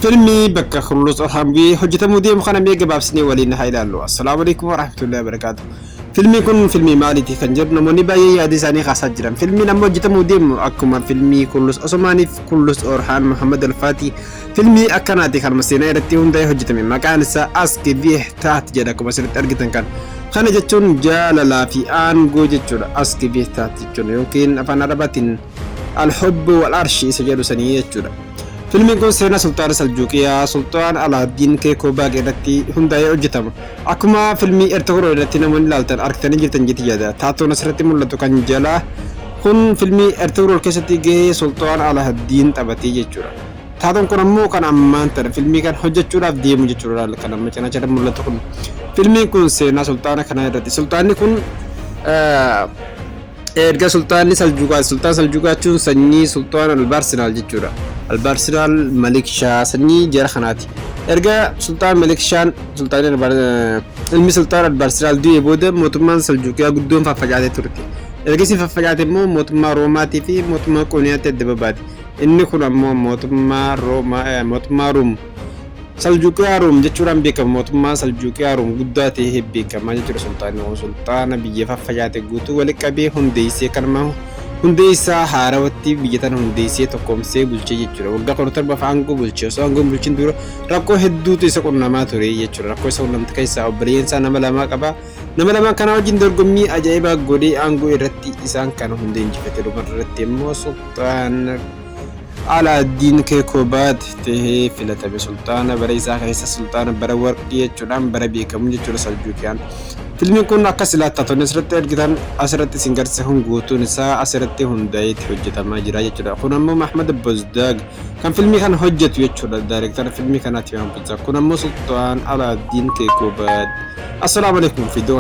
Filmii bakka Kurulus Orhaan bu'ee hojjetamuu deemu kana mee gabaabsinee waliin haa ilaallu. Assalaamu alaikum warahmatullahi wabarakaatu. Filmiin kun filmii maaliiti kan jedhu namoonni baay'ee yaada isaanii kaasaa jiran. Filmiin amma hojjetamuu deemu akkuma filmii Kurulus Osomaaniif Kurulus Orhaan Muhammad Alfaatii filmii akkanaati kan seenaa irratti hundaa'ee hojjetame. Maqaan isaa Ask Vih Taat jedha akkuma asirratti argitan kan. Kana jechuun jaalalaa fi aangoo jechuudha. Ask Vih Taat jechuun yookiin afaan Arabaatiin Al-Hubbu wal Arshi isa jedhu sanii jechuudha. Filmiin kun seenaa Sulxaana Saljuuqiyaa Sulxaan Alaaddiin Keekoo Baaq irratti hundaa'ee hojjetama. Akkuma filmii Ertugrul irratti namoonni ilaaltan argitanii jirtan jetti yaada. Taatoon asirratti mul'atu kan jalaa kun filmii Ertugrul keessatti gahee Sulxaan Alaaddiin taphatee jechuudha. Taatoon kun ammoo kan ammaan tana filmii kan hojjechuudhaaf deemu jechuudha kan amma cinaacha mul'atu kun. Filmiin kun seenaa sulxaana kanaa irratti. Sulxaanni kun erga sulxaanni Saljuuqaa, sulxaan Saljuuqaa jechuun sanyii sulxaan Albaarsenaal jechuudha. Albaarsenaal Malik Shah sanyii jara kanaati. Erga sulxaan Malik Shahan sulxaan ilmi sulxaan Albaarsenaal du'ee booda mootummaan Saljuuqiyaa guddoon faffacaatee turte. Ergasii faffacaate immoo mootummaa Roomaatii fi mootummaa Qooniyaatti adda babaate. Inni kun ammoo mootummaa Roomaa mootummaa Ruum Saljuuqiyaa Ruum jechuudhaan beekama. Mootummaa Saljuuqiyaa Ruum guddaa ta'ee beekamaa jechuudha. Sulxaanni kun sulxaana biyya faffacaate guutuu walitti qabee hundeessee kanuma hundeessaa haarawatti biyya tana hundeessee tokkoomsee bulchee jechuudha. Waggaa 17 aangoo bulchee osoo aangoo hin bulchin dura rakkoo hedduutu isa qunnamaa ture jechuudha. Rakkoo isa qunnamte keessaa obboleeyyan nama lamaa qaba. Nama lamaan kana wajjin dorgommii ajaa'ibaa godhee aangoo irratti isaan kana hunda injifate. Dhumarratti immoo sulxaan Alaaddiin Keekobaad tahee filatame. Sulxaana bara isaa keessa sulxaana bara warqii jechuudhaan bara beekamu jechuudha Saljuuqiyaan. Filmiin kun akka silaa taatonni asirratti argitan asirratti isin garsiisa kun guutuun isaa asirratti hundaa'eetti hojjetamaa jira jechuudha. Kun ammoo Mahmad Bozdaag kan filmii kana hojjetu jechuudha. Daayirektara filmii kanaati Mahmad Bozdaag. Kun ammoo Sulxaan Alaaddiin Keekobaad. Assalaamu alaikum fidoo.